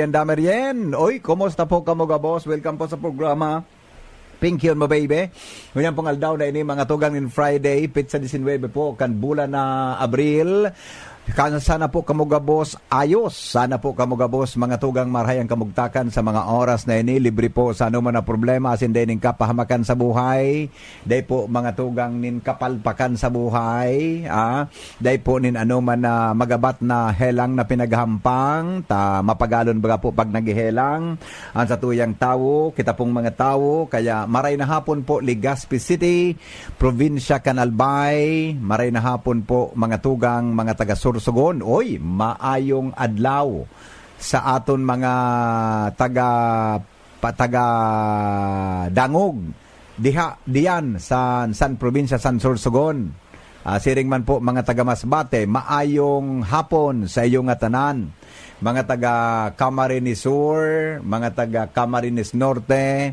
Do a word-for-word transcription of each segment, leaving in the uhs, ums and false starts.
Merienda Merien. Oy, kumusta po kamo gabos? Welcome po sa programa. Pink yun mo, baby. Ngunyan pong aldaw na ini, mga tugang nin Friday, petsa disinwebe po, kan bulan na Abril. Kan sana po kamo gabos ayos. Sana po kamo gabos, mga tugang, marhay ang kamugtakan sa mga oras na ini. Libre po sa anuman na problema, asin dai nin kapahamakan sa buhay. Dai po, mga tugang, nin kapalpakan sa buhay. Ah, dai po nin anuman na magabat na helang na pinaghahampang. Ta, mapagalon baga po pag naghehelang an satuyang tawo, kita pong mga tawo. Kaya maray na hapon po, Legazpi City, probinsya kan Albay. Maray na hapon po, mga tugang, mga taga Sorsogon. Oy, maayong adlaw sa aton mga taga, pa, taga Dangog. Diha, diyan sa San Probinsya, San Sorsogon. Ah, siring man po, mga taga Masbate, maayong hapon sa iyo ngatanan. Mga taga Camarines Sur, mga taga Camarines Norte,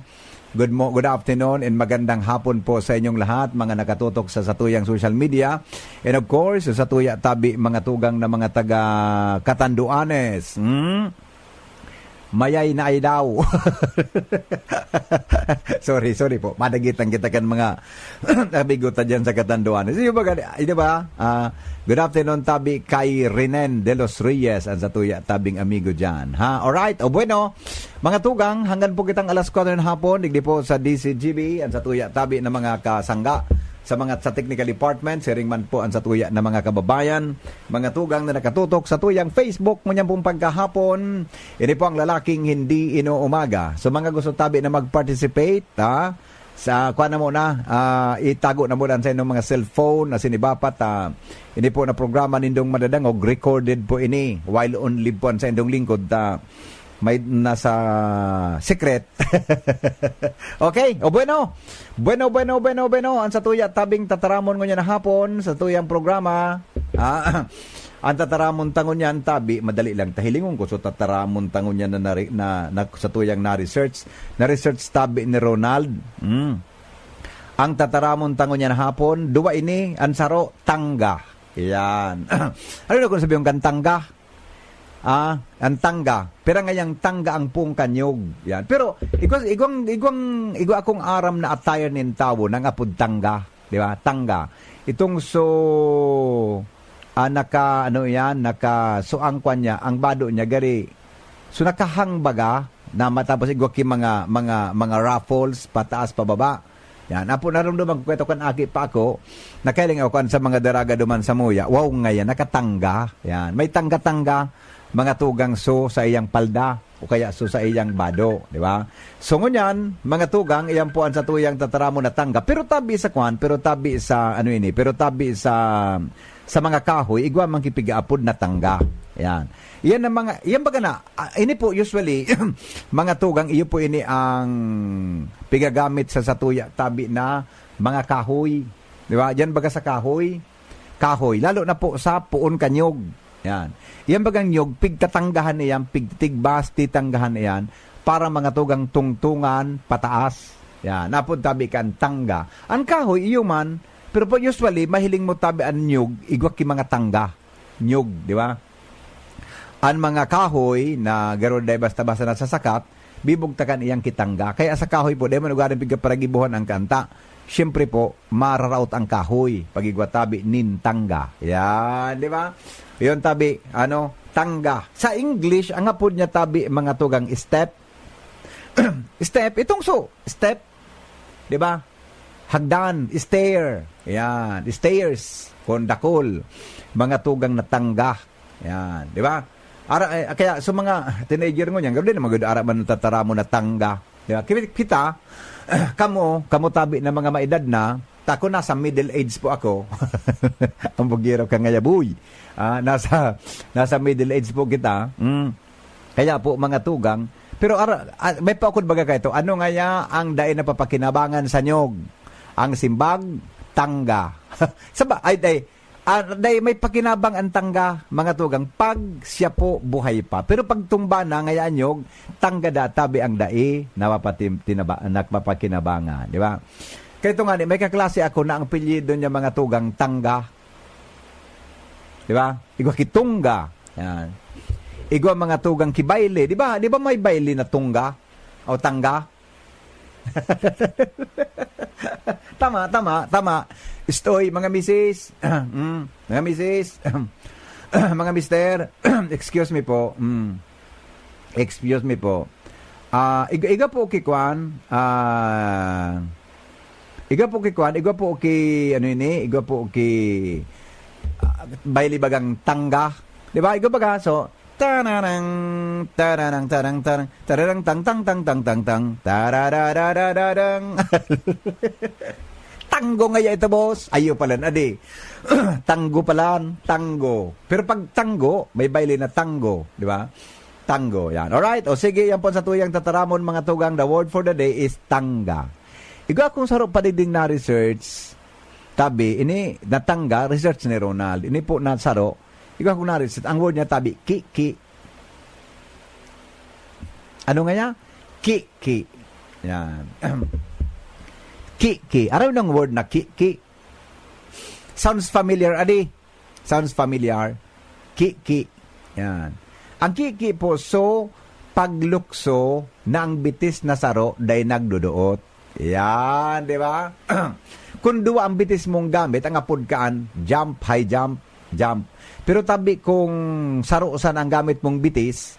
good mo-, good afternoon and magandang hapon po sa inyong lahat, mga nakatutok sa satuyang social media. And of course, sa satuya tabi, mga tugang na mga taga Catanduanes. Hmm? Mayay na ay daw. Sorry, sorry po. Madagitan kita kan mga amigo ta dyan sa Catanduanes. Yung baga, di ba? Ah, good afternoon, tabi kay Renen de los Reyes, ang satuya tabing amigo dyan. Ha? Alright. O bueno, mga tugang, hanggang po kitang alas kwatro ng hapon, digdi po sa D C G B, ang satuya tabi ng mga kasangga sa mga sa technical department, siring man po ang satuya na mga kababayan, mga tugang na nakatutok sa tuyang Facebook, ngunyan pong pagkahapon, ini po ang lalaking hindi inuumaga. So, mga gusto tabi na mag-participate, ha? Sa, kuha na muna, ah, itago na muna sa inyong mga cellphone, na sinibapat, ah, ini po na programa nindong madadangog, recorded po ini, while on live po ang sa indong lingkod, ta, may nasa secret. Okay, o bueno. Bueno, bueno, bueno, bueno. Ang satuya tabing tataramon ngunyan na hapon, sa tuyang programa. Ah, ang tataramon ta ngunyan tabi, madali lang ta hilingon ko. So, tataramon ta ngunyan na, nari-, na, na, sa tuyang na-research. Na-research tabi ni Ronald. Mm. Ang tataramon ta ngunyan na hapon, duwa ini, ang saro, tangga. Yan. Ano na kung sabi yung kan tangga? Ah, ang tangga. Pira ngayang tangga ang pungkanyog. Yan. Pero, igwa, igwang, igwang, igwa akong aram na attire nin tawo, nang apod tangga. Di ba? Tangga. Itong so, ah, naka, ano yan, naka, so ang kwan niya, ang bado niya, gari. So, nakahang baga, na matapos igwa ki mga, mga, mga ruffles, pataas, pababa. Yan. Apo, narumduman ko, kwento kan aki pa ako, nakailing ako kan sa mga daraga duman sa muya. Wow, ngayon, nakatangga. Yan. May tangga-tangga, mga tugang so sa iyang palda, o kaya so sa iyang bado, di ba? So, ngunyan, mga tugang, iyan po ang satuyang tataramon na tangga. Pero tabi sa kwan, pero tabi sa, ano ini, pero tabi sa, sa mga kahoy, igwa man ki pigaapod na tangga. Yan. Yan ang mga, yan baga na, ah, ini po usually, mga tugang, iyo po ini ang pigagamit sa satuya, tabi na mga kahoy. Di ba? Yan baga sa kahoy, kahoy. Lalo na po sa puon kanyog. Yan. Yan bagang nyog, pigtatanggahan niyan, pigtigbas, titanggahan niyan, para mga tugang tungtungan, pataas. Yan. Napod tabi kan tangga. Ang kahoy, iyo man, pero po usually, mahiling mo tabi ang nyog, igwa ki mga tangga. Nyog, di ba? Ang mga kahoy na garo dai basta-basta nasasakat, bibugtakan iyang kitangga. Kaya sa kahoy po, dai man ugaring pigkaparagibuhan ang kanta. Siyempre po, mararaot ang kahoy, pag igwa tabi nin tangga. Yan, di ba? Yun tabi, ano, tangga. Sa English, ang apod niya tabi, mga tugang step. Step, itong so, step, di ba? Hagdan, stair. Yan, stairs, kung dakul. Mga tugang na tangga. Yan, di ba? Ara, eh, kaya sa mga teenager ngunyan, garo din na magod ara man tataramon na tangga. Di ba? Kita, kita, kamo, kamo tabi na mga maedad na, ta ako nasa middle age po ako. Ang bugiro ka ngaya, boy. Ah, nasa, nasa middle age po kita. Mm. Kaya po, mga tugang, pero ara, ah, may paukod baga kaito, ano ngaya ang dai napapakinabangan sa nyog? Ang simbag, tangga. Saba, ay, ay, ah, dai may pakinabang ang tangga, mga tugang, pag siya po buhay pa. Pero pag tumba na, ngaya nyog, tangga da, tabi ang dai, napapatim-, tinaba-, nagpapakinabangan, di ba? Kaya ito nga, ni, may kaklase ako na ang apelyido niya, mga tugang, Tangga. Di ba? Igwa ki Tungga. Yan. Igwa mga tugang ki Baile. Di ba? Di ba may Baile na Tungga? O Tangga? Tama, tama, tama. Istoy, mga misis. Mm, mga misis. Mga mister. Excuse me po. Mm. Excuse me po. Ah, iga, iga po ki kwan, ah, iga po ki kwan, iga po ki, ano ini, iga po ki, ah, Baile bagang Tangga. Di ba? Iga baga, so, tararang, tararang, tarang, tarang, tararang, tang, tang, tang, tang, tang, tang, tarararararang. Tanggo ngaya ito, boss. Ayo pala, adi. Tanggo pala, tanggo. Pero pag tanggo, may Baile na tanggo, di ba? Tanggo, yan. Alright, o sige, yan po sa tuyang tataramon, mga tugang. The word for the day is tangga. Igwa akong saro pa digding na research, tabi, ini natangga, research ni Ronald. Ini po na saro, igwa akong na research, ang word niya tabi, kiki. Ano nga niya? Kiki. Yan. Kiki. Araw ng word na kiki. Sounds familiar, adi? Sounds familiar? Kiki. Yan. Ang kiki po, so, paglukso na ang bitis na saro dai nagduduot. Yan, di ba? Kung duwa ang bitis mong gamit, ang apod kaan, jump, high jump, jump. Pero tabi kung saro sana ang gamit mong bitis,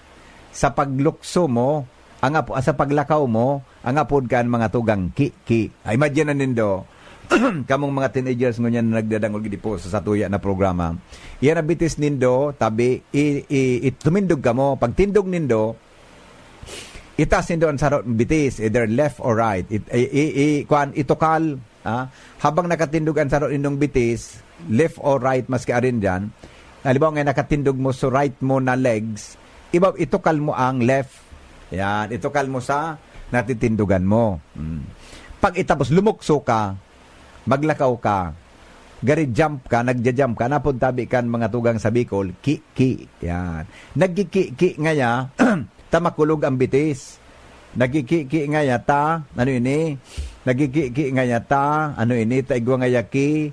sa paglukso mo, ang apo-, sa paglakaw mo, ang apod kaan mga tugang kiki. Ah, imagine na nindo, kamong mga teenagers ngunyan na nagdadangog gidi po sa satuya na programa. Iyan ang bitis nindo, tabi, i, i, i, tumindog kamo. Pagtindog nindo, itaas nindo ang sarot bitis, either left or right. It, i, i, i, kuan, itukal, ah, habang nakatindog ang sarot nindong bitis, left or right, maski arin dyan. Halimbawa nga, nakatindog mo sa right mo na legs, iba, itukal mo ang left. Yan, itukal mo sa natitindogan mo. Mm. Pag itapos, lumukso ka, maglakaw ka, gari jump ka, nagja-jump ka, napod tabi kan mga tugang sa Bicol, ki-ki. Yan. Nagkiki-ki ngaya, ta makulog ang bitis. Nagkiki-ki ngaya ta, ano ini? Nagkiki-ki ngaya ta, ano ini? Ta igwa ngaya ki,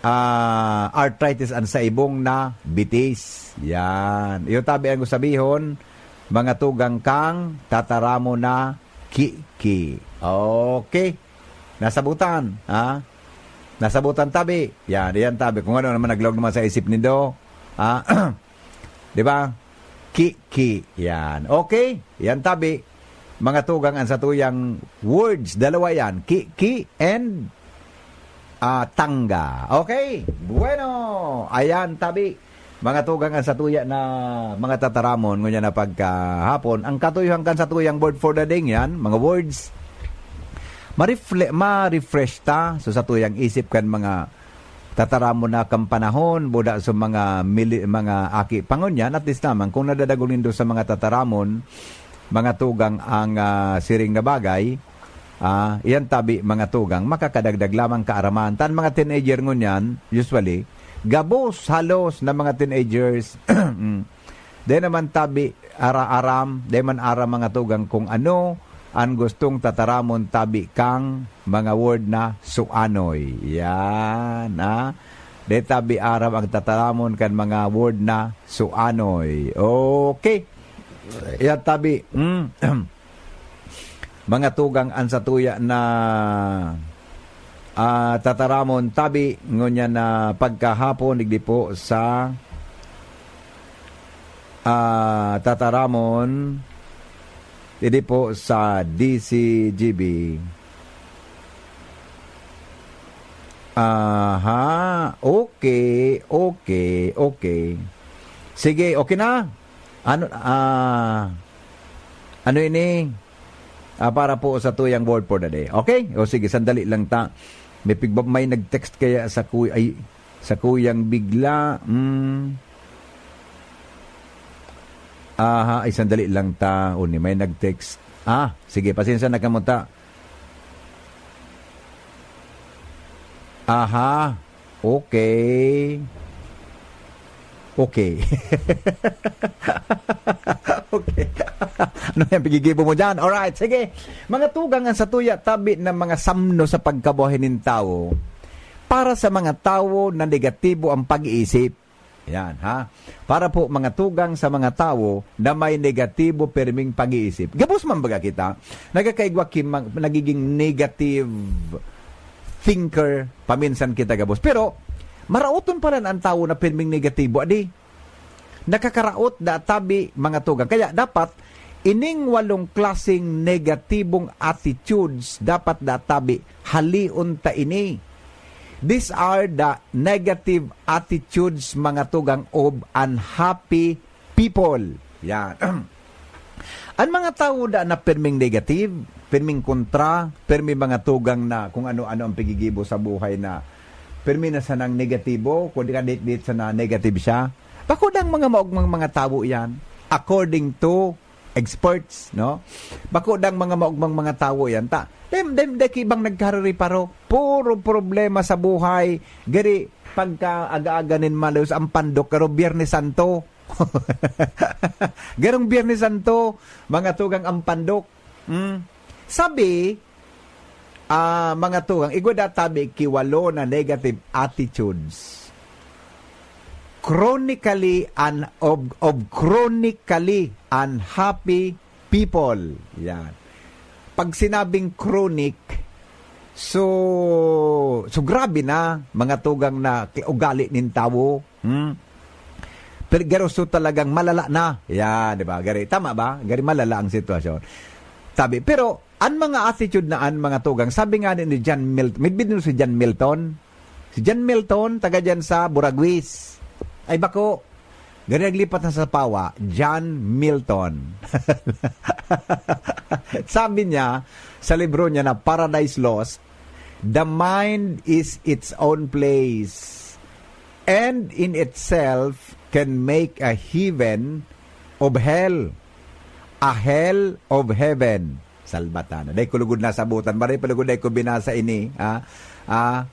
ah, arthritis an sa ibong na bitis. Yan. Iyo tabi ang sabihon, mga tugang kang tataramon na kiki. Okay. Nasabutan, ha? Nasabutan tabi. Yan, yan tabi. Kung ano naman naglaog naman sa isip nindo, ha? Di ba? Kiki. Yan. Okay. Yan tabi. Mga tugang ang satuyang words. Dalawa yan. Kiki and, ah, tangga. Okay. Bueno. Ayan, tabi. Mga tugang ang satuya na mga tataramon, ngunyan na pagkahapon, ang katuyuhan kan satuyang word for the day yan, mga words, marefle-, ma-refresh ta. So, satuyang isip kan mga tataramon na kan panahon, buda sa mga mili-, mga aki pa ngunyan, at least naman, kung nadadagol nindo sa mga tataramon, mga tugang ang, ah, siring na bagay, ah, iyan tabi, mga tugang, makakadagdag lamang kaaraman. Tan mga teenager ngunyan, usually, gabos halos na mga teenagers, mm, di naman tabi ara-aram, di man aram, mga tugang, kung ano ang gustong tataramon tabi kang mga word na suanoy. Yan, ha? Di tabi aram ang tataramon kan mga word na suanoy. Okay. Yan tabi. Mm. Mga tugang, an satuya na, ah, tataramon tabi ngunyan na pagkahapon, digdi po sa, ah, tataramon, digdi po sa D C G B. Aha, okay, okay, okay. Sige, okay na? Ano, ah, ano ini? Ah, para po sa tuyang word for the day. Okay? O sige, sandali lang ta. May pigba-, may nag-text kaya sa kuy-, ay, sa kuyang bigla. Hmm. Aha, ay sandali lang ta. O ni may nag-text. Ah, sige, pasensya na kamo ta. Aha. Okay. Okay. Okay. Ano yan, pigigibo mo dyan? Alright, sige. Mga tugang, ang satuya tabi ng mga samno sa pagkabuhay nin tawo. Para sa mga tawo na negatibo ang pag-iisip. Yan, ha? Para po mga tugang sa mga tawo na may negatibo pirming pag-iisip. Gabos man baga kita, nagkakaigwa ki mang-, nagiging negative thinker paminsan kita gabos. Pero, maraoton pa rin ang tawo na pirming negatibo. Adi, nakakaraot da tabi mga tugang. Kaya dapat, ining walong klaseng negatibong attitudes dapat da tabi, halion ta ini. These are the negative attitudes, mga tugang, of unhappy people. Yan. Ang mga tawo da na pirming negative, pirming kontra, pirmi mga tugang na kung ano-ano ang pigigibo sa buhay na pirmi na sanang negatibo, kundi kadit-dit sana negative siya. Bako dang mga maugmang mga tawo yan, according to experts, no? Bako dang mga maugmang mga tawo yan. Ta, dem, dem, de kibang nagkaririparo. Puro problema sa buhay. Gari, pagka aga-aga nin malos ang pandok, karo Biyernes Santo. Garong Biyernes Santo, mga tugang ang pandok. Mm. Sabi, ah, mga tugang, igwa da tabi ki walo na negative attitudes. Chronically un-, of, of chronically unhappy people. Yan. Pag sinabing chronic, so, so grabe na, mga tugang na ugali nin tawo. Hmm? Peligroso talagang malala na. Yan, di ba? Gari, tama ba? Gari malala ang sitwasyon. Sabi, pero, an mga attitude na an mga tugang, sabi nga ni John Milton, may video si John Milton. Si John Milton, taga dyan sa Buraguis. Ay, bako. Gari naglipat na sa Pawa, John Milton. Sabi niya, sa libro niya na Paradise Lost, "The mind is its own place, and in itself can make a heaven of hell, a hell of heaven." Salbatana. Dai ko lugod nasabutan. Maray pa lugod dai ko binasa ini, ha? Ah,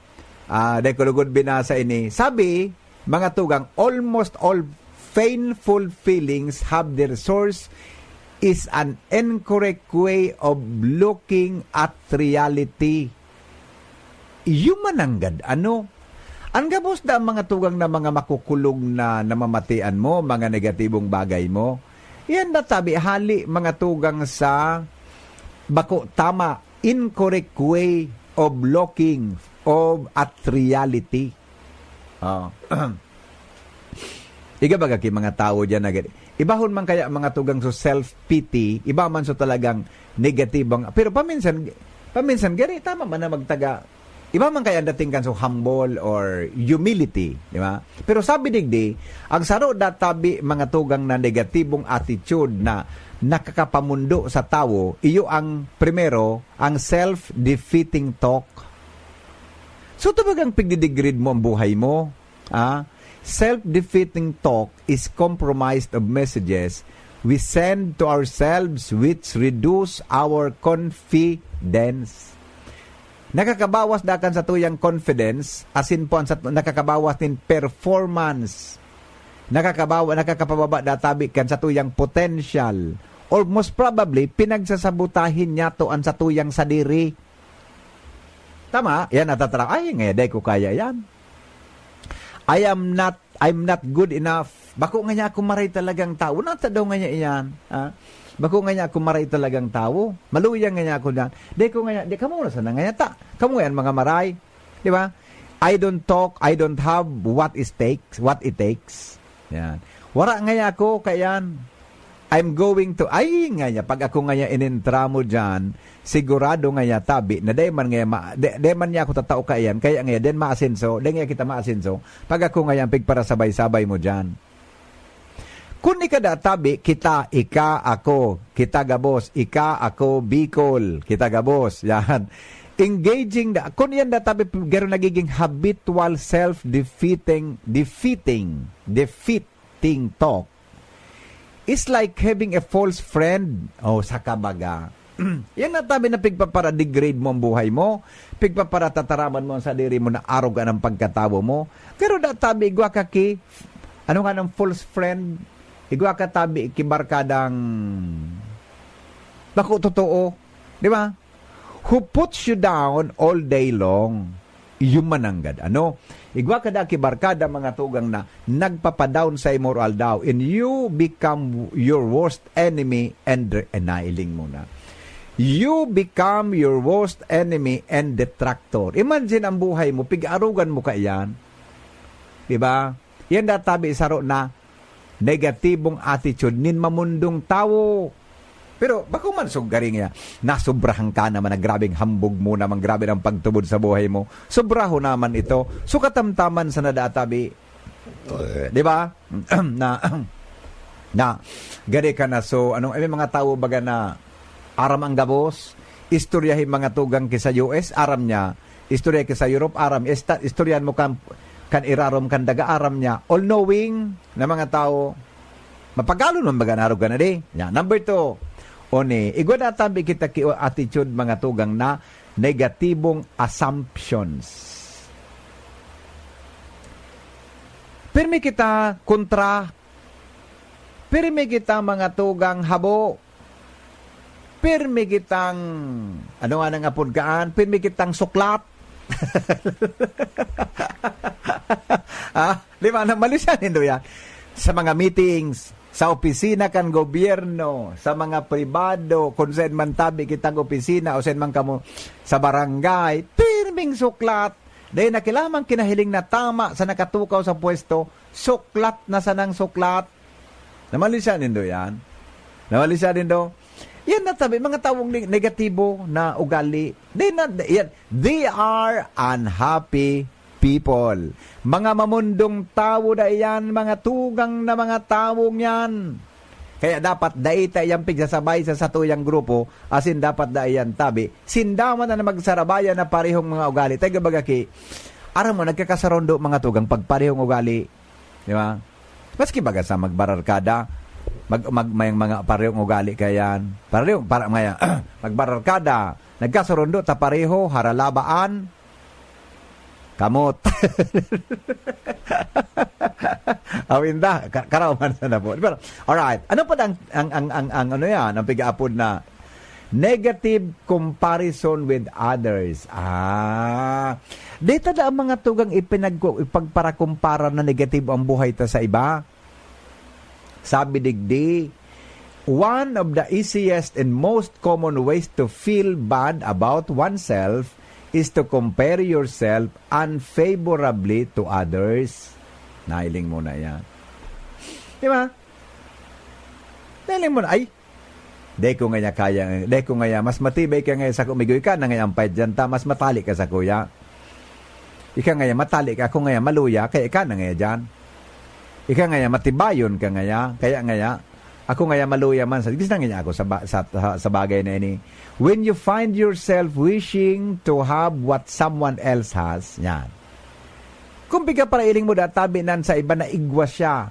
ah, dai ko lugod binasa ini. Sabi, mga tugang, almost all painful feelings have their source is an incorrect way of looking at reality. Iyo mananggad, ano? Ang gabos na mga tugang na mga makukulog na namamatian mo, mga negatibong bagay mo, yan natabi hali mga tugang sa bako tama, incorrect way of looking of at reality. Oh. Iga baga ki mga tawo diyan na gani. Ibahon man kaya mga tugang so self-pity, iba man so talagang negatibong. Pero paminsan, paminsan gani, tama man na magtaga. Iba man kaya ang dating kan so humble or humility, di ba? Pero sabi digdi, ang saro databi mga tugang na negatibong attitude na nakakapamundo sa tawo, iyo ang primero, ang self-defeating talk. So, talagang pigdidegrade mo ang buhay mo. Ah, self-defeating talk is compromised of messages we send to ourselves which reduce our confidence. Nakakabawas dakan sa tuyang confidence, asin po ang sa, nakakabawas nin performance. Nakakabawa, nakakapababa databi kan sa tuyang potential. Or most probably, pinagsasabotahin niya to an sa tuyang sadiri. Tama, yan natatara-, "Ay, nga, dai ko kaya yan. I am not, I'm not good enough. Bako nga niya ako maray talagang tawo." Nata daw nga niya iyan, ha? "Bako nga niya ako maray talagang tawo. Maluya nga niya ako dyan. Dai ko nga niya, di kamo na sana nga niya ta. Kamo yan, mga maray." Di ba? "I don't talk, I don't have what it takes, what it takes." Yan. "Wara nga niya ako, kaya yan. I'm going to," ay, nga niya, pag ako nga niya inintra mo dyan, sigurado nga niya tabi na dai man nga ma-, di, dai man niya ako tatao kaiyan, kaya nga din maasenso, dai nga kita maasenso, pag ako nga yan pigparasabay-sabay mo dyan. Kun ika da tabi, kita, ika, ako, kita gabos, ika, ako, Bicol, kita gabos, yan. Engaging da, kun yan da tabi, garo nagiging habitual self-defeating, defeating, defeating talk. It's like having a false friend. O, sa kabaga. Yan na tabi na pigpapara-degrade mo ang buhay mo, pigpaparatataraman mo ang sadiri mo na arogan ang pagkatawo mo. Pero da tabi, igwa ka ki, ano nga ng false friend? Igwa ka tabi, ki barkadang bako totoo. Di ba? Who puts you down all day long? Iyo man nanggad. Ano? Igwa ka da ki barkada, mga tugang, na nagpapadown sa imo aldaw, and you become your worst enemy and, and nailing mo na. You become your worst enemy and detractor. Imagine ang buhay mo, pig-arugan mo kaiyan. Di ba? Yan da tabi saro na negatibong attitude nin mamundong tawo. Pero bako man sugari niya, nasobrahan ka naman na grabeng hambog mo naman, grabe ang pagtubod sa buhay mo. Sobraho naman ito. So katamtaman sa nadatabi. Di ba? Na, na, gari ka na. So, anong, eh, may mga tawo baga na aram ang gabos, istoryahin mga tugang ki sa U S, aram niya. Istorya ki sa Europe, aram. Esta-, istoryahan mo kan, kan irarom kan daga, aram niya. All-knowing na mga tawo, mapagalon man baga narog ka na di. Yan. Number two, oni, igwa na tabi kita ki attitude, mga tugang, na negatibong assumptions. Pirmi kita kontra, pirmi kita, mga tugang, habo, pirmi kitang, ano nga nang apod kaan, pirmi kitang suklat. Ah, di ba? Na, mali siya nindo yan. Sa mga meetings, sa opisina kan gobyerno, sa mga pribado, kung saan man tabi kitang opisina o saan man kamo sa barangay, pirming suklat. Dahil nakilamang kinahiling na tama sa nakatukaw sa pwesto, suklat na sanang suklat. Namali siya nindo yan? Namali siya nindo? Yan na tabi, mga tawong neg-, negatibo na ugali. They not, yan, they are unhappy people. Mga mamundong tawo da iyan, mga tugang na mga tawong yan. Kaya dapat dai ta iyang pigsasabay sa satuyang grupo, asin dapat dai yan tabi. Sinda man na magsarabayan na parehong mga ugali. Taga baga ki, aram mo, nagkakasarondo mga tugang pag parehong ugali. Di ba? Maski baga sa magbararkada, mag, mag, may mga parehong ugali kayan. Parehong, para, may, magbararkada, nagkasurundo ta pareho, haralabaan, kamot. Awinda, ka, karaw man sana po. Pero, alright, ano pa ang, ang, ang, ang, ang, ano yan, ang pigaapod na negative comparison with others? Ah, di tada ang mga tugang ipinag-, ipagparakumpara na negatibo ang buhay ta sa iba. Sabi digdi, "One of the easiest and most common ways to feel bad about oneself is to compare yourself unfavorably to others." Nailing mo na yan. Di ba? Nailing mo na, ay, dai ko ngaya kaya, dai ko ngaya, mas matibay ka ngaya sa kumigoy ka na ngaya ang pait dyan ta, mas matali ka sa kuya. Ika ngaya matali ka, ako ngaya maluya, kaya ika na ngaya dyan. Ika ngaya matibayon ka ngaya, kaya ngaya, ako ngaya maluya man, sa, gis na ngaya ako sa, ba- sa, sa, sa bagay na ini. When you find yourself wishing to have what someone else has, yan. Kung piga parailing mo, databi nan sa iba na igwa siya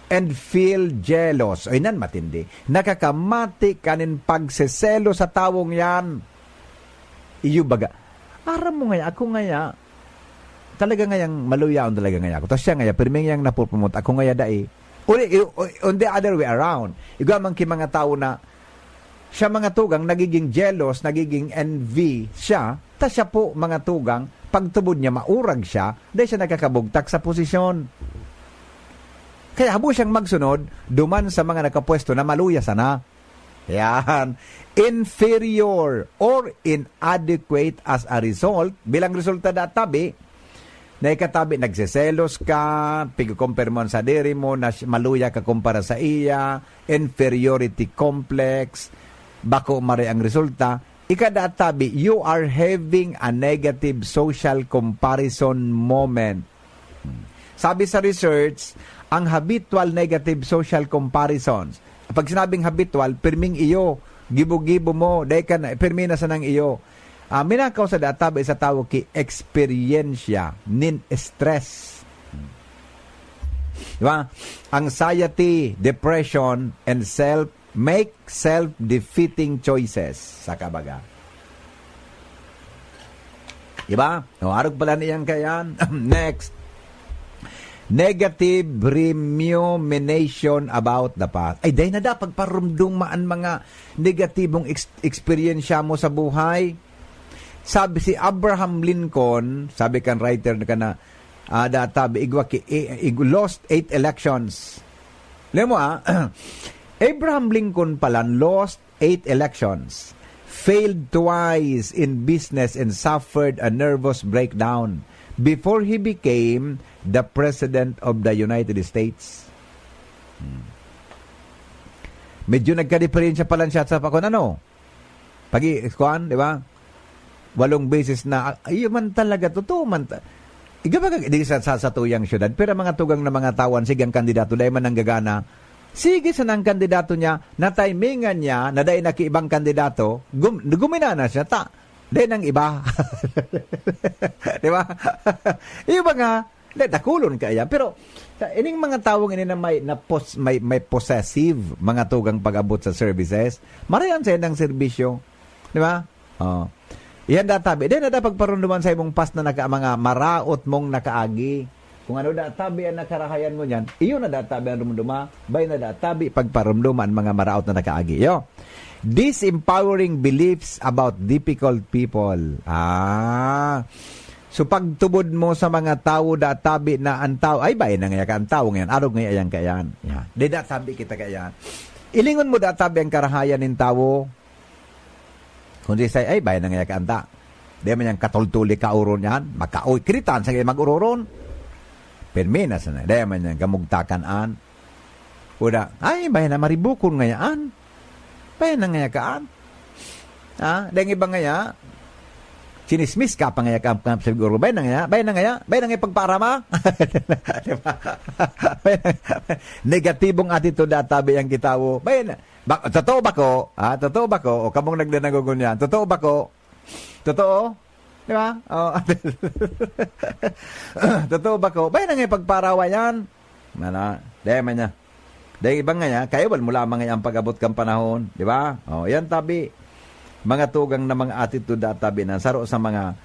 and feel jealous. Oy, nan matindi. Nakakamati kanin pagseselo sa tawong yan. Iyo baga. Aram mo ngaya, ako ngaya, talaga ngayang maluyaon talaga ngaya ako. Tapos siya ngaya, pirmi ngayang napupumot. Ako ngaya dai. Uli, i-, o-, on the other way around. Igwa man ki mga tao na siya mga tugang, nagiging jealous, nagiging envy siya. Ta siya po, mga tugang, pagtubod niya, maurag siya, dahil siya nagkakabugtak sa posisyon. Kaya habo siyang magsunod, duman sa mga nakapwesto na maluya sana. Yan. Inferior or inadequate as a result, bilang resulta da tabi, na ikatabi, nagseselos ka, pigkokompare mo an sadiri mo na si-, maluya ka kumpara sa iya, inferiority complex, bako mare ang resulta. Ikada tabi, you are having a negative social comparison moment. Sabi sa research, ang habitual negative social comparisons. Pag sinabing habitual, pirming iyo, gibo-gibo mo, dai ka na, pirmi na sanang iyo. Ah, minakaw sa databe sa tawo ki eksperyensya nin stress. Di ba? Anxiety, depression, and self, make self-defeating choices. Sa kabaga. Di ba? O, arog pala niyang kayan. Next. Negative rumination about the past. Ay, dai na da, pagparumduma an mga negatibong ex-, eksperyensya mo sa buhay. Sabi si Abraham Lincoln, sabi kan writer na ka na, ah, data, igwa ki, i-, ig-, lost eight elections. Alam mo, ah, Abraham Lincoln pala lost eight elections, failed twice in business, and suffered a nervous breakdown before he became the President of the United States. Hmm. Medyo nagkadiperensya pala siya sa pakon, ano? Pag-i-, kuwan, di ba? Walong beses na, ah, iyo man talaga, totoo man ta-, iga ba, di sa, sa, sa tuyang syudad, pero mga tugang na mga tawan, sige ang kandidato, dahil man nanggagana, sige sa nang kandidato niya, natimingan niya, na dahil nakiibang kandidato, gum-, guminana siya, ta, dahil nang iba. Di ba? Iyo ba nga, dahil dakulon kaya, pero, sa ining mga tawong ini na may, na pos-, may, may possessive, mga tugang pag-abot sa services, marayan sa inang serbisyo. Di ba? Oh. Iyan databi. Dai na da pagparumduman sa imong past na naka-, mga maraot mong nakaagi. Kung ano databi ang nakarahayan mo niyan, iyo na databi ang rumduma, bay na databi pagparumduma ang mga maraot na nakaagi. Yo. Disempowering beliefs about difficult people. Ah. So, pagtubod mo sa mga tawo databi na ang tawo, ay, bay na ngaya ka ang tawo ngayon, arog ngaya yan, kayan. Yan. Di databi kita kayan. Ilingon mo databi ang karahayan nin tawo. Kung di say, ay, bay na ngaya ka anta. Di man yan katultuli ka uron yan. Makaoy, kritan sa mag-uroron. Pirmi na sana. Di man yan gamugtakan an. Uda, ay, bay na maribukon ngayaan. Bay na ngaya kaan. Ha? Dahil iba ngaya, sinismis ka pa ngaya ka, ka siguro. Bay na ngaya, bay na ngaya, bay na ngaya pagpaarama. Di ba? Negatibong attitude at tabi ang kitawo. Bay na, ba, totoo ba ko? Ha? Totoo ba ko? O kamong nagdanagogon yan. Totoo ba ko? Totoo? Di ba? O. Totoo ba ko? Bay na ngaya pagpaarawa yan. Mana, dahil man niya. Dahil iba ngaya, kaiwal mo lamang ngaya ang pag-abot kang panahon, di ba? O, yan tabi. Mga tugang na mga attitude at tabi na saro sa mga,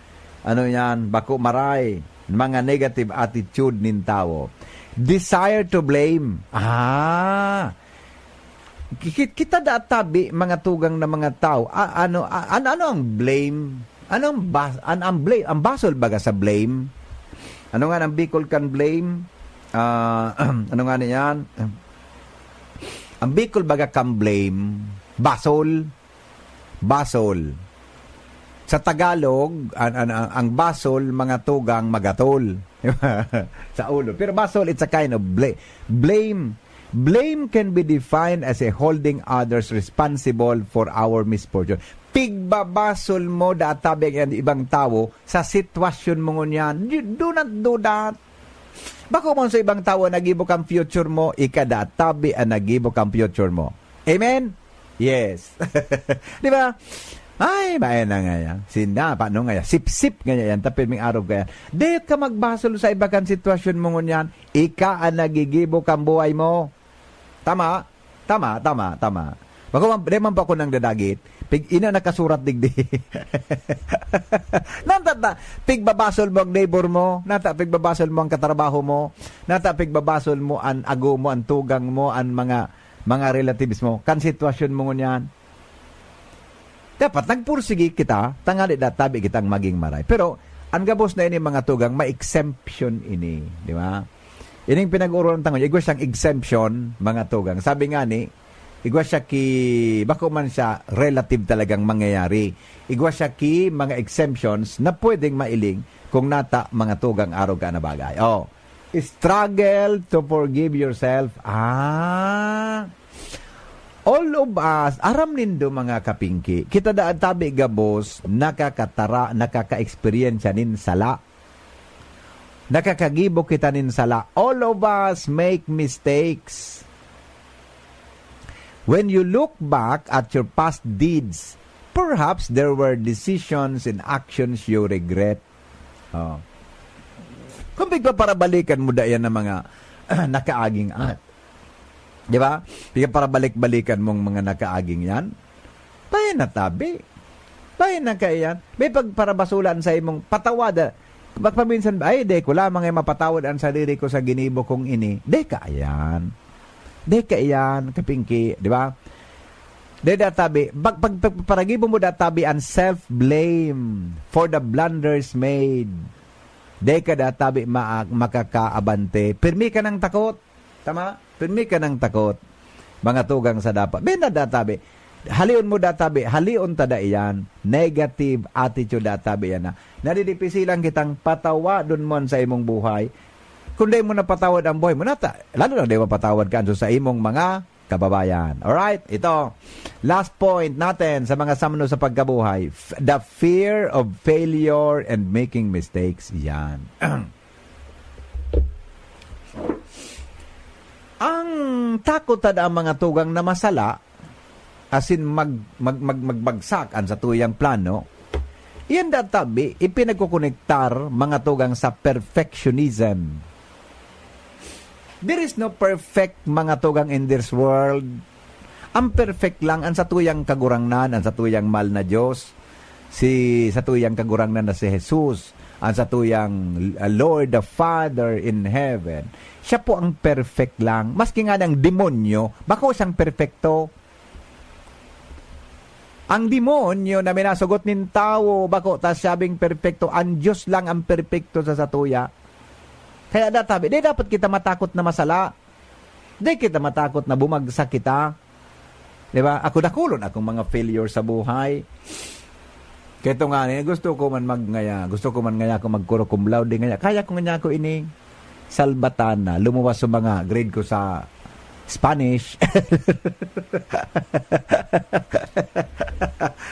ano yan, bako maray, mga negative attitude nin tawo. Desire to blame. Ah! Ki-, kita da tabi, mga tugang na mga tawo. A-, ano, a-, an-, ano ang blame? Ano ang bas-, an-, ang blame? Ang basol baga sa blame? Ano nga ang Bicol kan blame? Ah, ano nga niyan? Ang Bicol baga kan blame? Basol? Basol. Sa Tagalog, an-, an-, ang, ang basol, mga tugang magatol. Sa ulo. Pero basol, it's a kind of bla-, blame. Blame can be defined as a holding others responsible for our misfortune. Pigbabasol mo, databi ang ibang tawo sa sitwasyon mo ngunyan. You do not do that. Bako man sa ibang tawo ang nagibo kang future mo, ika databi ang nagibo kang future mo. Amen? Yes. Di ba? Ay, bayan na nga yan. Sinda, paano nga yan? Sip-sip nga yan. Tapil ming arog ka yan. Di ka magbasol sa iba kan sitwasyon mo ngunyan. Ika ang nagigibo kan buhay mo. Tama? Tama, tama, tama. Bako man, di man pa ako nang dadagit. Pig, ina nakasurat digdi. Nanta ta, pigbabasol mo ang neighbor mo. Nata, pigbabasol mo ang katrabaho mo. Nata, pigbabasol mo an ago mo, an tugang mo, an mga, mga relatives mo. Kan sitwasyon mo ngunyan. Dapat nagpursigi kita, tangali da tabi kitang maging maray. Pero, ang gabos na ini mga tugang, may exemption ini, di ba? Ining pinag-urulan tangon, igwa siyang exemption, mga tugang. Sabi nga ni, igwa siya ki, bako man siya relative talagang mangyayari. Igwa siya ki mga exemptions na pwedeng mailing kung nata mga tugang arog ka na bagay. Oh, struggle to forgive yourself. Ah, all of us, aram nindo mga kapingki, kita daan tabi gabos, nakakatara, nakaka-eksperyensya nin sala. nakakagibo kita nin sala. All of us make mistakes. When you look back at your past deeds, perhaps there were decisions and actions you regret. Oh. Kung pigpaparabalikan mo da yan ng mga nakaaging at, di ba? Pigpaparabalik-balikan mong mga nakaaging yan. Tayo na tabi. Tayo na kaiyan. May pagparabasulan sa imong patawada. Magpaminsan ba, "Ay, di ko lamang ay mapatawad ang sarili ko sa ginibo kong ini." Di ka ayan. Di ka iyan, kapingki, di ba? Di databi, pag, pag, pag paragibo mo databi ang self-blame for the blunders made. Di ka databi ma-, makakaabante. Pirmi ka ng takot. Tama? Pirmi ka ng takot. Mga tugang sa dapat. Benda databi. Halion mo databi. Halion ta da iyan. Negative attitude databi yan na. Nadidipisilan kitang patawadon mo sa imong buhay. Kung di mo napatawad ang buhay mo, nata, lalo na di mapatawad ka anto sa imong mga kababayan. Alright? Ito, last point natin sa mga samno sa pagkabuhay, f-, the fear of failure and making mistakes. Yan. Ang takot tada ang mga tugang na masala, asin mag-, mag-, mag-, magbagsak an satuyang plano, iyan databi ipinagkukonektar mga tugang sa perfectionism. There is no perfect mga tugang in this world. Ang perfect lang ang satuyang Kagurangnan, ang satuyang mahal na Diyos, si satuyang Kagurangnan na si Jesus, ang satuyang, uh, Lord the Father in heaven. Siya po ang perfect lang. Maski nga ng demonyo, bako siyang perfecto. Ang demonyo na minasugot nin tawo, bako ta siyabing perpekto. Ang Diyos lang ang perpekto sa satuya. Kaya databi, di dapat kita matakot na masala. Di kita matakot na bumagsak kita. Di ba? Ako, dakulon akong mga failure sa buhay. Kaya ito nga, eh, gusto ko man magngaya. Gusto ko man ngaya ako magkuro cum laude ngaya. Kaya ko ngaya ako ini. Salbatana. Lumuwas sa mga grade ko sa Spanish.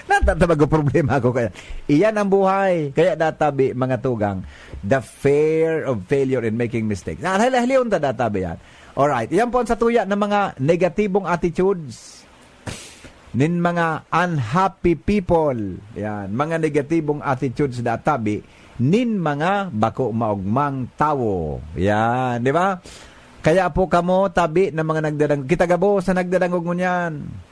Natatabag ko problema ako kaya. Iyan ang buhay. Kaya databi, mga tugang, the fear of failure and making mistakes. Ah, hali-, halion ta databi yan. Alright. Iyan po ang satuya ng mga negatibong attitudes nin mga unhappy people. Yan. Mga negatibong attitudes databi nin mga bako maogmang tawo. Yan. Di ba? Kaya po kamo, tabi na mga nagdadang-, kita gabos na nagdadangog ngunyan.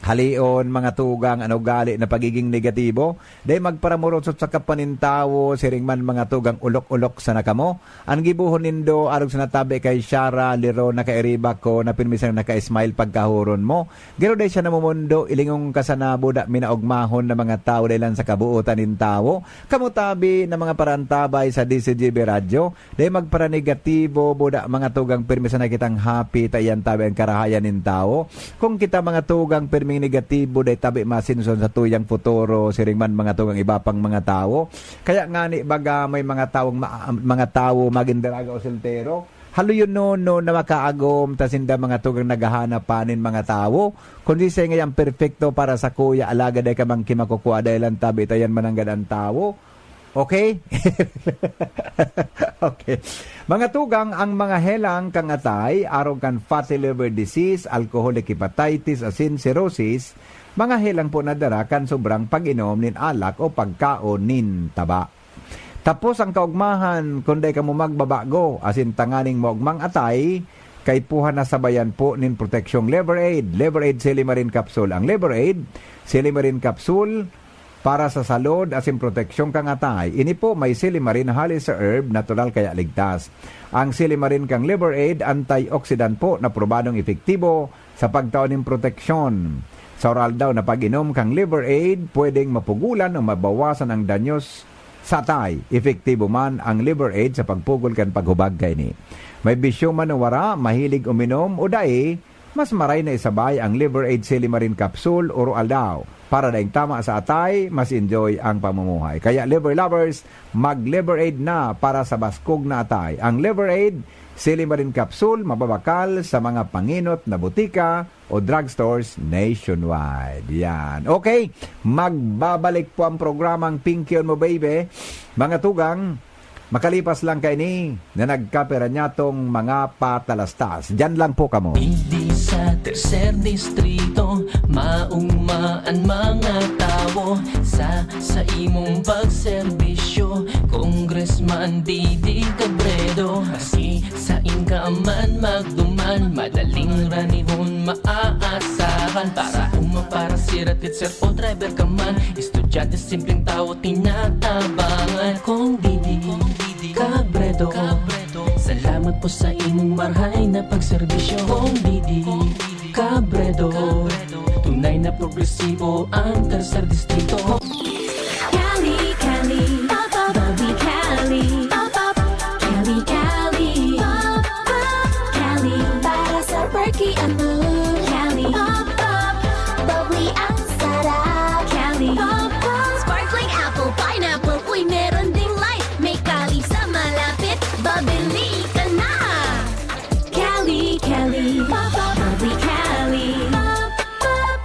Halion, mga tugang, an ugali na pagiging negatibo, dai magparamurot sa kapanintawo, siring man mga tugang olok-olok sana kamo. An gibohon nindo, arog sa natabi kay Shara, Liro, nakairiba ko, na pirmi sanang naka-smile pagkahuron mo. Garo dai siya namumundo, ilingon ka sana buda, minaogmahon na mga tawo, dai lang sa kabuotan nin tawo. Kamo tabi na mga parantabay sa D C G B Radyo, dai magparanegatibo, buda, mga tugang, pirmi sana kitang happy, ta iyan tabi ang karahayan nin tawo. Kung kita mga tugang pirming negatibo, dai tabi masinson sa tuyang futuro, siring man mga tugang iba pang mga tawo. Kaya ngani baga may mga tawong ma-, mga tawo magin daraga o soltero. Haloyon no, no, na makaagom, ta sinda mga tugang naghahanap pa nin mga tawo. Kung di siya ngayon perpekto para sa kuya, alagad ay kamang kimakukua, dahil ang tabi, tayan mananggad ang tawo. Okay? Okay. Mga tugang, ang mga helang kang atay, arog kan fatty liver disease, alcoholic hepatitis, asin cirrhosis, mga helang po na dara kan sobrang pag-inom nin alak o pagkaon nin taba. Tapos ang kaugmahan, kung dai kamo magbabago, asin tanganing maugmang atay, kaipuhan na sabayan po nin proteksyong Liver Aid, Liver Aid Silimarin Capsule. Ang Liver Aid Silimarin Capsule, para sa salud asin proteksyon kan atay. Ini po may silimarin hali sa herb, natural kaya ligtas. Ang silimarin kan Liver Aid, antioxidant po na probadong epektibo sa pagtao nin proteksyon. Sa oral daw na pag-inom kan Liver Aid, pwedeng mapugulan o mabawasan ang danyos sa atay. Epektibo man ang Liver Aid sa pagpugol kan paghubag kaini. May bisyo man o wara, mahilig uminom o dai, mas maray na isabay ang Liver Aid Silimarin Capsule oro aldaw para daing tama sa atay, mas enjoy ang pamumuhay. Kaya Liver Lovers, mag Liver Aid na para sa baskog na atay. Ang Liver Aid Silimarin Capsule mababakal sa mga pangenot na butika o drugstores nationwide. Yan. Okay, magbabalik po ang programang Pinky on Mo Baby. Mga tugang, Makalipas lang kaini na nagkapira niyatong mga patalastas. Diyan lang po kamo. Digdi sa tercer distrito, maugma an mga tawo sa sa imong pagserbisyo. Congressman Didi Cabredo, maski sain ka man magduman, madaling ranihon maaasahan. Para uma, para sira, teacher o driver ka man, estudyante, simpleng tawo, tinatabangan. Kong Didi Cabredo, salamat po sa imong marhay na pagserbisyo. Kong Didi Cabredo, tunay na progresibo ang tercer distrito. Cali, Cali, pop up, bubbly Cali, pop up, Cali, Cali, pop up, Cali, para sa perky ang mood. Cali, pop up, bubbly ang sarap. Cali, pop up, sparkling apple, pineapple, uy, meron ding light. May Cali sa malapit, babili ka na. Cali, Cali, pop up, bubbly Cali, pop up,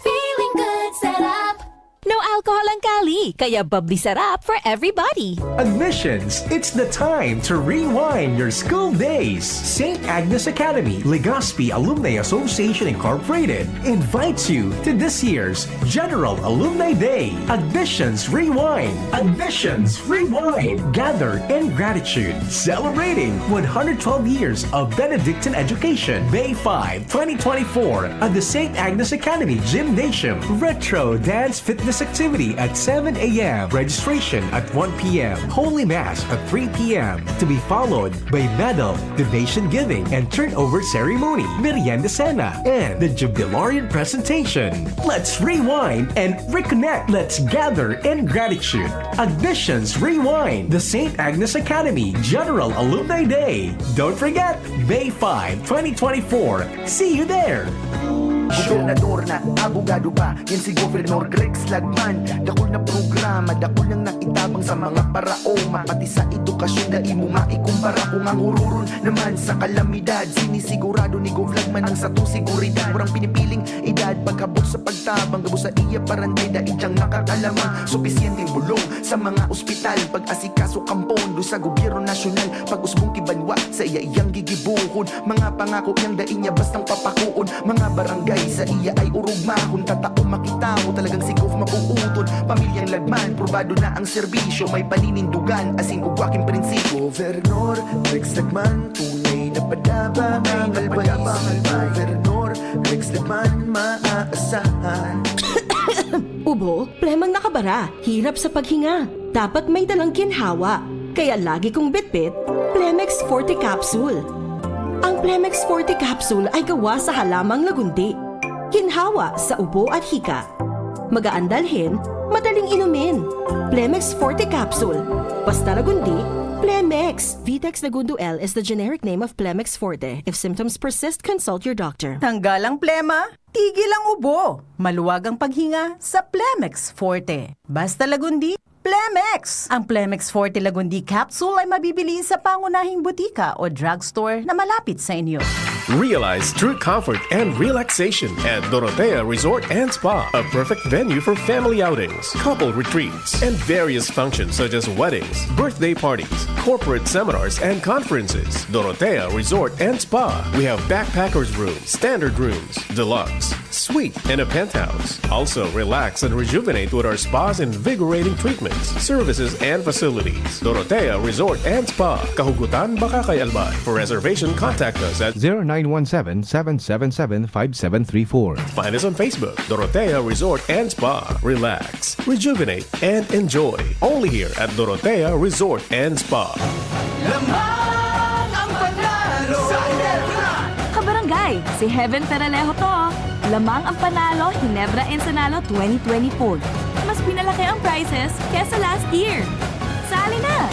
feeling good, sarap. No alcohol ang Cali, kaya bubbly sarap for everybody. Admissions, it's the time to rewind your school days. Saint Agnes Academy, Legazpi Alumni Association Incorporated invites you to this year's General Alumni Day. Admissions Rewind. Admissions Rewind. Gather in gratitude, celebrating one hundred twelve years of Benedictine education. May five, twenty twenty-four, at the Saint Agnes Academy Gymnasium. Retro Dance Fitness Activity at seven a.m. Registration at one p.m. Holy Mass at three p.m., to be followed by medal, donation giving, and turnover ceremony, merienda cena, and the Jubilarian presentation. Let's rewind and reconnect. Let's gather in gratitude. Admissions Rewind, the Saint Agnes Academy General Alumni Day. Don't forget, May five, twenty twenty-four. See you there! Gobernador na, abogado pa, yan si Governor Greg Slagman. Dakul na programa, dakul nang naitabang sa mga paraoma. Pati sa edukasyon, dai mo maikumpara. Kung ang hururon naman sa kalamidad, sinisigurado ni Gov Lagman ang satong seguridad. Walang pinipiling edad, pagkabot sa pagtabang, gabos sa iya paranday, dai diyang makakalamang. Supisyenteng bulong sa mga ospital, pag-asikaso kan pondo sa gobyerno nasyonal, pag-usbong ki banwa sa iya iyang gigibohon. Mga pangako niyang dai niya bastang papakoon. Mga barangay sa iya ay orog mahon. Tatao makita mo talagang si Gov mabuuton. Pamilyang Lagman, probado na ang serbisyo. May paninindugan, asin ugwa king prinsipyo. Governor Rex Lagman, tunay na padaba. Ang always, Governor Rex Lagman, maaasahan. Ubo, plemang nakabara, hirap sa paghinga. Dapat may dalang ginhawa. Kaya lagi kong bitbit, Plemex Forte Capsule. Ang Plemex Forte Capsule ay gawa sa halamang lagundi. Ginhawa sa ubo at hika. Magaan dalhin, madaling inumin. Plemex Forte Capsule. Basta lagundi, Plemex. Vitex Lagundo L is the generic name of Plemex Forte. If symptoms persist, consult your doctor. Tanggal ang plema, tigil ang ubo. Maluwag ang paghinga sa Plemex Forte. Basta lagundi, Plemex! Ang Plemex Forte Lagundi Capsule ay mabibili sa pangunahing butika o drugstore na malapit sa inyo. Realize true comfort and relaxation at Dorotea Resort and Spa, a perfect venue for family outings, couple retreats, and various functions such as weddings, birthday parties, corporate seminars, and conferences. Dorotea Resort and Spa. We have backpackers room, standard rooms, deluxe, suite, and a penthouse. Also, relax and rejuvenate with our spa's invigorating treatments, services, and facilities. Dorotea Resort and Spa, Kahugutan, Bacacay, Albay. For reservation, contact us at zero nine one seven, seven seven seven, five seven three four. Find us on Facebook, Dorotea Resort and Spa. Relax, rejuvenate, and enjoy. Only here at Dorotea Resort and Spa. Lamang ang panalo sa Ginebra! Kabarangay, si Heaven Peralejo to. Lamang ang panalo, Ginebra Ensanalo twenty twenty-four. Mas pinalaki ang prizes kesa last year. Sali na!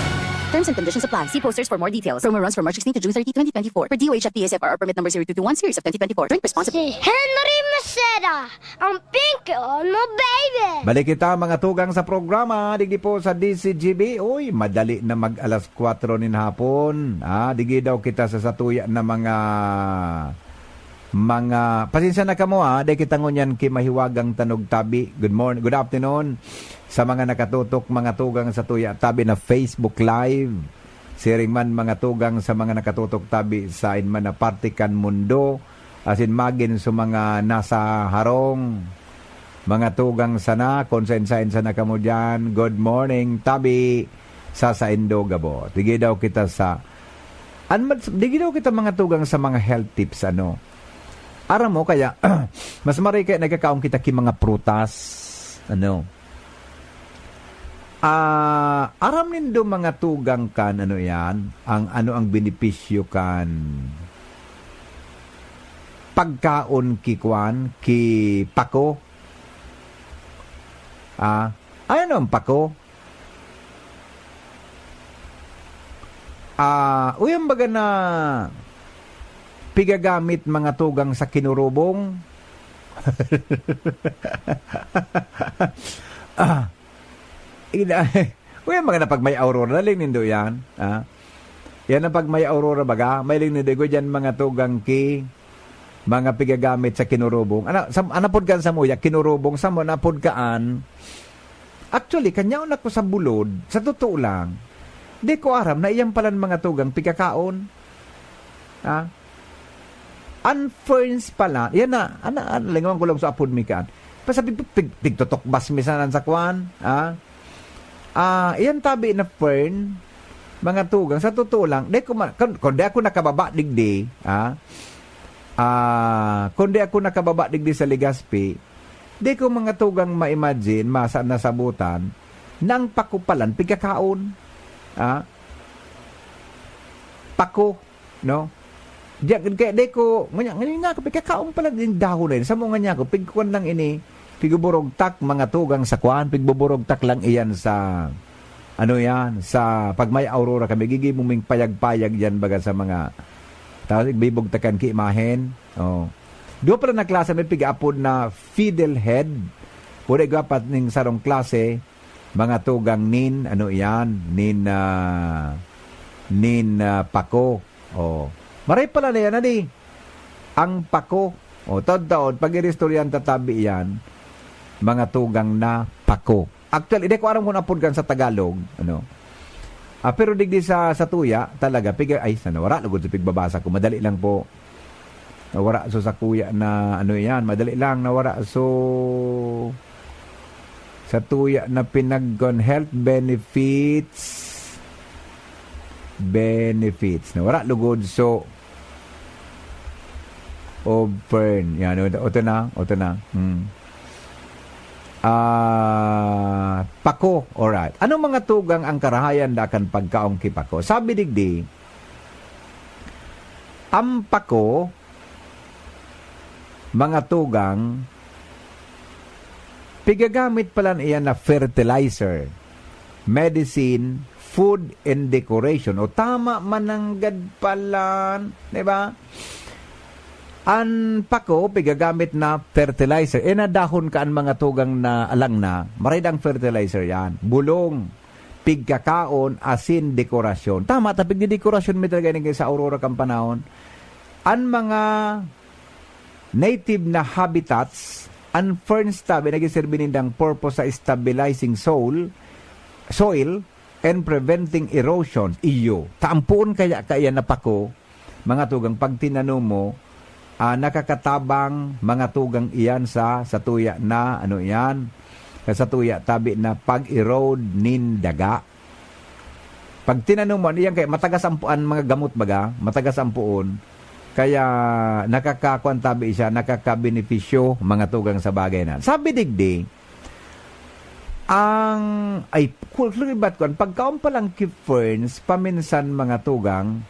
Terms and conditions apply. See posters for more details. Promo runs from March sixteen to June thirty, twenty twenty-four. Per D O H at D S F R or permit number zero two two one series of twenty twenty-four. Drink responsibly. Si Henry Maceda, ang pinky on mo, baby! Balik kita, mga tugang, sa programa digdi po sa D C G B. Uy, madali na mag alas kwatro nin hapon. Ah, digi daw kita sa satuya na mga mga pasensya na kamo, ah, dai kita ngunyan ki mahiwagang tanog tabi. Good morning, good afternoon. sa mga nakatutok, mga tugang, sa tuya tabi na Facebook Live. Siring man, mga tugang, sa mga nakatutok tabi sa inman na parte kan mundo, asin magin sa mga nasa harong. Mga tugang sana, kung sain-sain sana kamo diyan, good morning tabi sa saindo gabos. Dige daw kita sa, an, dige daw kita, mga tugang, sa mga health tips, ano. Aram mo, kaya, mas maray kaya nagkakaon kita ki mga prutas, ano. Ah, aram nindo, mga tugang, kan, ano yan, ang, ano ang benepisyo kan pagkaon ki kwan, ki pako? Ah, ano ang pako? Ah, uyan baga na pigagamit, mga tugang, sa kinurubong? Ah, ina-, uyan baga na pag may aurora, naling nindo yan, ah. Yan ang pag may aurora baga, may ling nindo, igwa dyan, mga tugang, ki mga pigagamit sa kinurubong. Ana, sa, ana pod kan samuya, kinurubong, samo na pod kaan. Actually, kanyaon ako sa bulod, sa totoo lang, di ko aram na iyan palan mga tugang pigkakaon. Ha? An ferns pala, yan na, ana, ana, lingawan ko lang sa apod mi kaan. Basta pig, pig, pigtutokbas mi sanan sa kwan, ha? Ah, iyan tabi na fern, mga tugang, sa totoo lang, di ko ma-, kun, kun di ako nakababa digdi, ha? Ah, kun di ako nakababa digdi sa Legazpi, di ko, mga tugang, ma-imagine, masa-, nasabutan, na ang pakupalan, pigkakaon, ha? Pako, no? Diya, kaya di ko, ngunyan, ngunyan nga ako, pigkakaon pala din dahon na yun. Sa mga niya ako, pigkuan lang ini, pigbuburugtak, mga tugang sa kwan, pigbuburugtak lang iyan sa, ano yan, sa pag may aurora kami, gigi mo ming payag-payag yan, baga sa mga, tapos igbibugtakan ki imahen. Oh. Duwa pala na klase, may pig-apod na fiddle head. Pwede gwapat ning sarong klase, mga tugang nin, ano iyan, nin, ah, nin, ah, pako. Oh. Maray pala na yan, adi. Ang pako. Oh, taon-taon, pag iristoryan tatabi yan, mga tugang na pako. Actually, hindi ko aram kung apod kan sa Tagalog, ano. Ah, pero digdi sa, sa tuya, talaga, piga-, ay, sana, wala lugod sa pigbabasa ko. Madali lang po. Nawara so sakuya na ano yan, madali lang nawara so sa tuya na pinagkon health benefits, benefits. Nawara lugod so of fern. Yan, o, o, ito na, o, ito na. Hmm. Ah, pako, alright. Anong mga tugang ang karahayan da kan pagkaong ki pako? Sabi digdi, ang pako, mga tugang, pigagamit pala niya na fertilizer, medicine, food, and decoration. O tama, mananggad pala, di ba? An pako, pigagamit na fertilizer. E, nadahon ka an mga tugang na alang na, maray dang fertilizer yan. Bulong, pigkakaon, asin, dekorasyon. Tama, ta pigdidekorasyon mi talaga ini sa Aurora kan panahon. An mga native na habitats, an ferns tabi nagsiserbi nindang purpose sa stabilizing soil, soil, and preventing erosion. Iyo, taampuon kaya kaya na pako, mga tugang, pag tinanom mo, ah, nakakatabang, mga tugang, iyan sa, sa tuya na, ano iyan, sa tuya tabi na pag-erode nin daga. Pag tinanom mo, ano iyan, kaya matagas ang pu-, ang mga gamot baga, matagas ang puon, kaya nakakakuan tabi siya, nakakabenepisyo, mga tugang, sa bagay na. Sabi digdi, ang, ay, kul-, kul-, iba't kuwan, pagkaon pa lang ki ferns, paminsan, mga tugang,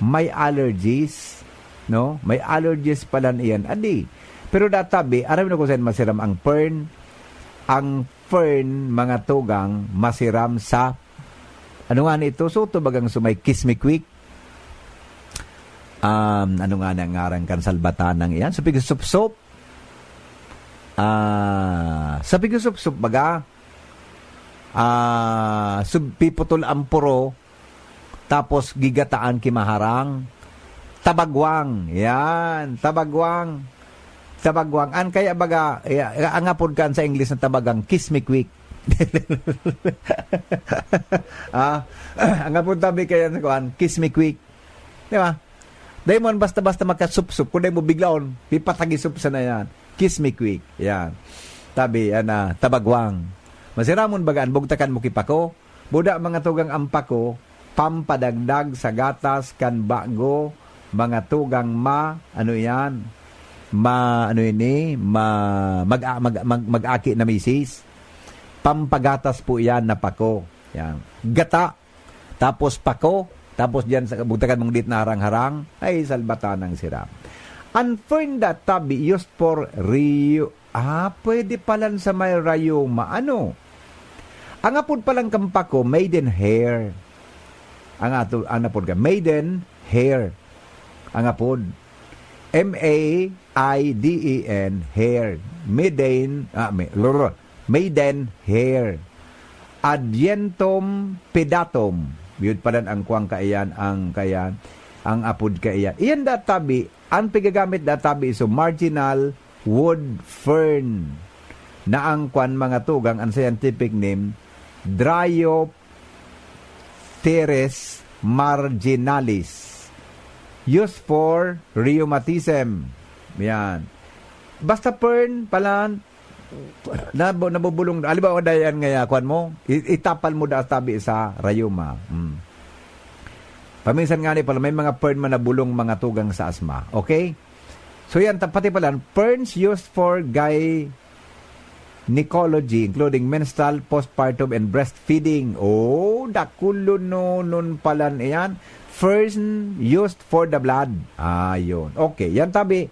may allergies, no? May allergies pala iyan. Adi. Pero databi, aram na ko saan masiram ang fern. Ang fern, mga tugang, masiram sa, ano nga nito? So, ito bagang sumay kismikwik. Um, ano nga na ang ngaran kan salbatanang iyan? So, pigsupsop. Ah, sa pigsupsop, baga, ah, sub-, piputol ang puro, tapos gigataan ki maharang. Tabagwang. Yan. Tabagwang. Tabagwang. An kaya baga, ya-, ang apod kan sa English na tabagang kismikwik. Ah, ang apod tabi kaya sa kuan, kiss me quick. Di ba? Dai mo basta-basta makasupsup, kung dai mo biglaon, pipatagisop sa na yan. Kiss me quick. Yan. Tabi, ana, tabagwang. Masiramon baga an bugtakan mo ki pako? Buda mga tugang an pako, pampadagdag sa gatas kan bago, mga tugang ma, ano yan? Ma, ano ini? Ma, mag, mag, mag, mag-aki na misis. Pampagatas po yan na pako. Yan. Gata, tapos pako, tapos diyan sa bugtakan mong dit na harang-harang, ay salbatan ng siram. An fern da tabi used for ryu-, ah, pwede palan sa may rayuma. Ano? Ang apod palang kan pako, maiden hair. Ang ato, ang apod ka, maiden hair. Ang apod. M A I D E N, hair. Maiden, ah, may, lolo, maiden hair. Adianthum pedatum. Yun pala ang kuwang kaiyan, ang kaiyan, ang apod kaiyan. Iyan da tabi, ang pigagamit da tabi so marginal wood fern na ang kwan mga tugang, ang scientific name, Dryopteris marginalis. Used for rheumatism. Yan. Basta fern, palan, nabo-, nabubulong, halimbawa, dayan nga, kwan mo, i-, itapal mo da tabi sa rayuma. Hmm. Paminsan nga ni pala, may mga fern man na bulong mga tugang sa asma. Okay? So yan, ta-, pati pala, ferns used for gynecology, including menstrual, postpartum, and breastfeeding. Oh, dakulo no, nun pala iyan. Fern used for the blood. Ah, yun. Okay, yan tabi,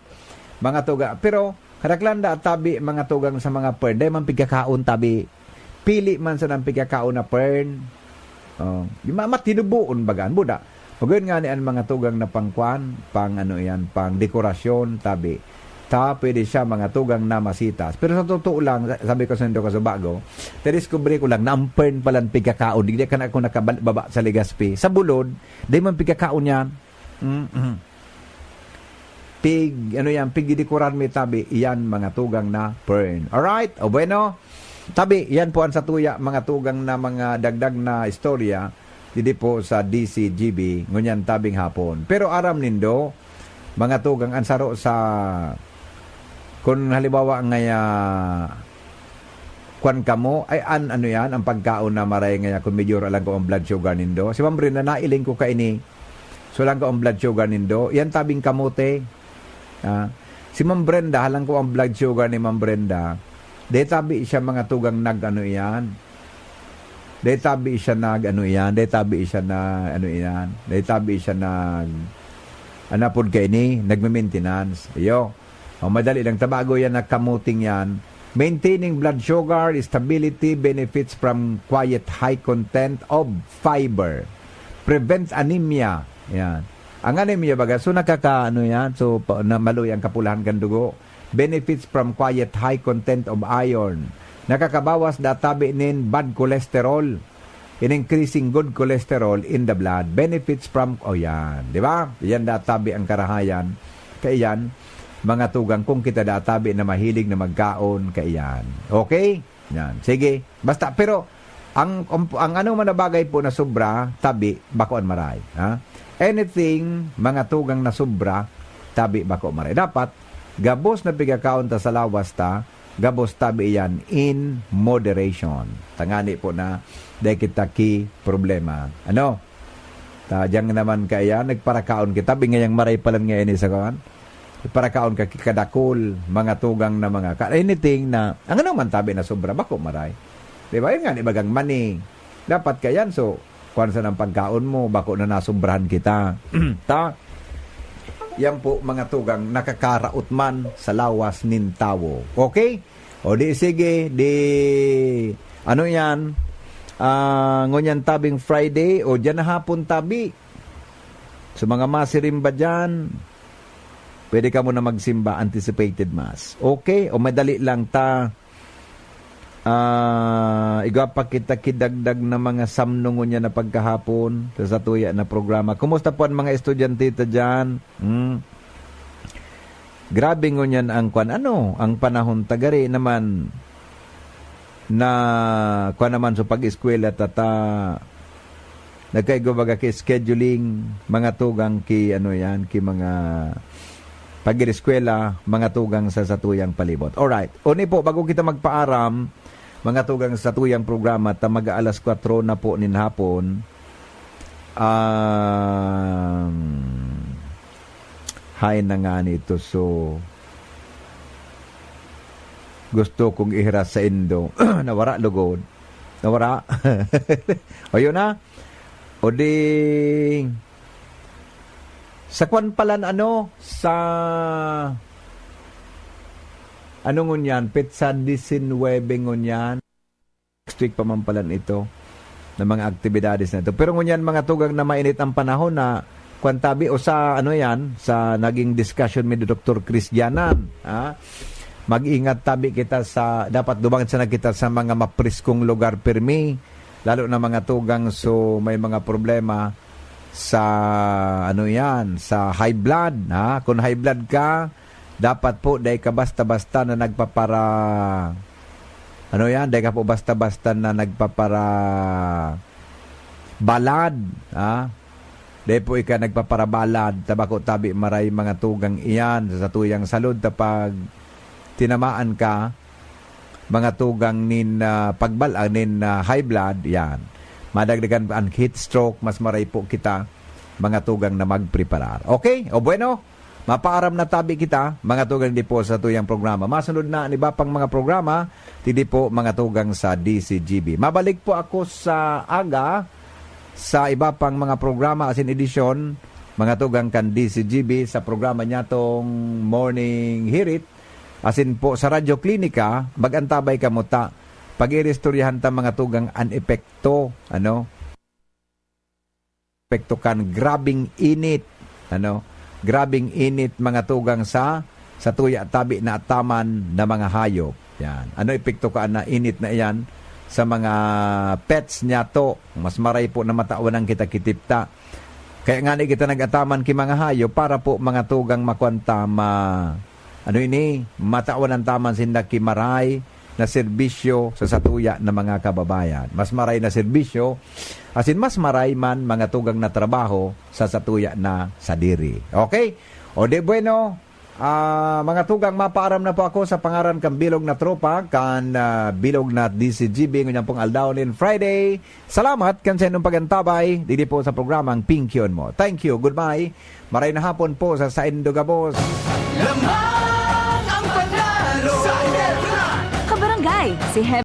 mga tugang. Pero, kadaklan da tabi, mga tugang sa mga fern. Dahil man pigkakaon tabi. Pili man sa nang pigkakaon na fern. Oh, di ma-, matinubuon baga. Buda. Pagayon nga ni ang mga tugang na pangkwan, pang ano yan, pang dekorasyon, tabi. Ta, pwede siya mga tugang na masitas. Pero sa totoo lang, sa-, sabi ko sa indo ka sa bago, na-discover ko lang na ang fern palan pigkakaon, di ka na ako nakababa sa Legazpi. Sa Bulod, di man pigkakaon yan. Mm-mm. Pig, ano yan, pigdidekuran mi tabi, iyan mga tugang na fern. Alright? O bueno, tabi, yan po ang satuya, mga tugang na mga dagdag na istorya, didi po sa D C G B, ngunyan tabing hapon. Pero aram nindo, mga tugang, ang saro sa, kung halimbawa ngaya, kwan kamo, ay an, ano yan, ang pagkaon na maray ngaya, kung medyo alam ko ang blood sugar nindo. Si Ma'am Brenda, nailing ko kaini, so lang ko ang blood sugar nindo. Yan tabing kamote. Ah, si Ma'am Brenda, halang ko ang blood sugar ni Ma'am Brenda. Detabi siya mga tugang nag ano iyan. Detabi siya nag ano iyan. Detabi siya na ano iyan. Detabi siya nag ano pod kaini, nagme-maintenance. Iyo. O, madali lang, tabago yan na kamuting yan. Maintaining blood sugar stability benefits from quiet high content of fiber. Prevent anemia. Yan. Ang anemia baga, so nakaka, ano yan, so pa, na maluya ang kapulahan kan dugo. Benefits from quiet high content of iron. Nakakabawas databi nin bad cholesterol. In increasing good cholesterol in the blood. Benefits from, oh yan, di ba? Yan databi ang karahayan. Kaya yan, mga tugang kung kita databi na mahilig na magkaon, kaya yan. Okay? Yan. Sige. Basta, pero, ang, ang, ang ano man na bagay po na sobra, tabi, bako an maray. Ha? Anything, mga tugang na sobra, tabi, bako maray. Dapat, gabos na pigakaon ta sa lawas ta, gabos tabi iyan in moderation. Tangani po na, dai kita ki problema. Ano? Ta, diyan naman kaya, nagparakaon kita, bingayang maray palan ngayon sa kawan. Parakaon ka kadakol, mga tugang na mga ka-, anything na, ang ano man tabi na sobra, bako maray. Di ba? Yun nga, di bagang mani. Dapat ka yan, so, kwan sa ng pagkaon mo, bako na nasobrahan kita. Ta? Yan po, mga tugang, nakakaraot man sa lawas nin tawo. Okay? O di, sige, di, ano yan? Ah, ngunyan tabing Friday, o dyan na hapon tabi. So, mga masirimba dyan, pwede ka muna magsimba, anticipated mass. Okay? O madali lang ta. Ah, igwa pa kita kidagdag na mga samnungon niya na pagkahapon sa satuya na programa. Kumusta po ang mga estudyante ta dyan? Hmm? Grabe ngunyan ang kwan. Ano? Ang panahon tagari naman. na kuwan naman sa pag-eskwela, tata, nagkaigwa baga ki scheduling, mga tugang ki, ano yan, ki mga pag-eskwela, mga tugang sa satuyang palibot. Alright. Uni po, bago kita magpaaram, mga tugang sa satuyang programa, ta mag-aalas kwatro na po nin hapon, um, hay na nga nito. So, gusto kong ihiras sa indo. Nawara, lugod. Nawara. O, yun na. O di, sa kwan palan, ano, sa, ano ngunyan, petsa disinwebe ngunyan. Next week pa man palan ito, na mga aktibidades na ito. Pero ngunyan, mga tugang, na mainit ang panahon na, kwan tabi, o sa, ano yan, sa naging discussion mi ni Doktor Chris Dianan, ha? Mag-ingat tabi kita sa, dapat dumangan sana kita sa mga mapriskong lugar pirmi, lalo na mga tugang, so may mga problema sa, ano yan, sa high blood, ha? Kung high blood ka, dapat po, dai ka basta-basta na nagpapara-, ano yan, dai ka po basta-basta na nagpapara-, balad, ha? Dai po ika nagpaparabalad, ta bako tabi maray mga tugang iyan sa satuyang salud, ta pag tinamaan ka, mga tugang nin, ah, pagbal-, ah, nin, ah, high blood, yan. Madagdagan pa ang heat stroke, mas maray po kita, mga tugang, na magpreparar. Okay? O bueno, mapaaram na tabi kita, mga tugang, di po sa tuyang programa. Masunod na ang iba pang mga programa, di po, mga tugang, sa D C G B. Mabalik po ako sa aga, sa iba pang mga programa asin edisyon, mga tugang, kan D C G B, sa programa niya tong Morning Hirit, asin po sa Radyo Klinika, mag-antabay kamo ta. Pag-iristoryahan ta, mga tugang, an epekto, ano? Epekto kan grabing init, ano? Grabing init, mga tugang, sa, sa tuya tabi na ataman na mga hayop. Yan. Ano epekto ka na init na iyan sa mga pets niya to? Mas maray po na matawan ang kita kitipta. Kaya nga ni kita nag-ataman ki mga hayop para po, mga tugang, makwanta ma-, ano ini, matawan ang taman sinda ki maray na serbisyo sa satuya na mga kababayan. Mas maray na serbisyo, asin mas maray man, mga tugang, na trabaho sa satuya na sadiri. Okay? O di bueno, ah, mga tugang, mapaaram na po ako sa pangaran kan bilog na tropa, kan, ah, bilog na D C G B, ngunyan pong aldaw nin Friday. Salamat kan sa inyong pag-antabay, didi po sa programang Pingkion Mo. Thank you, goodbye. Maray na hapon po sa saindo gabos. Lamang ang panalo sa Kabarangay, si Hepe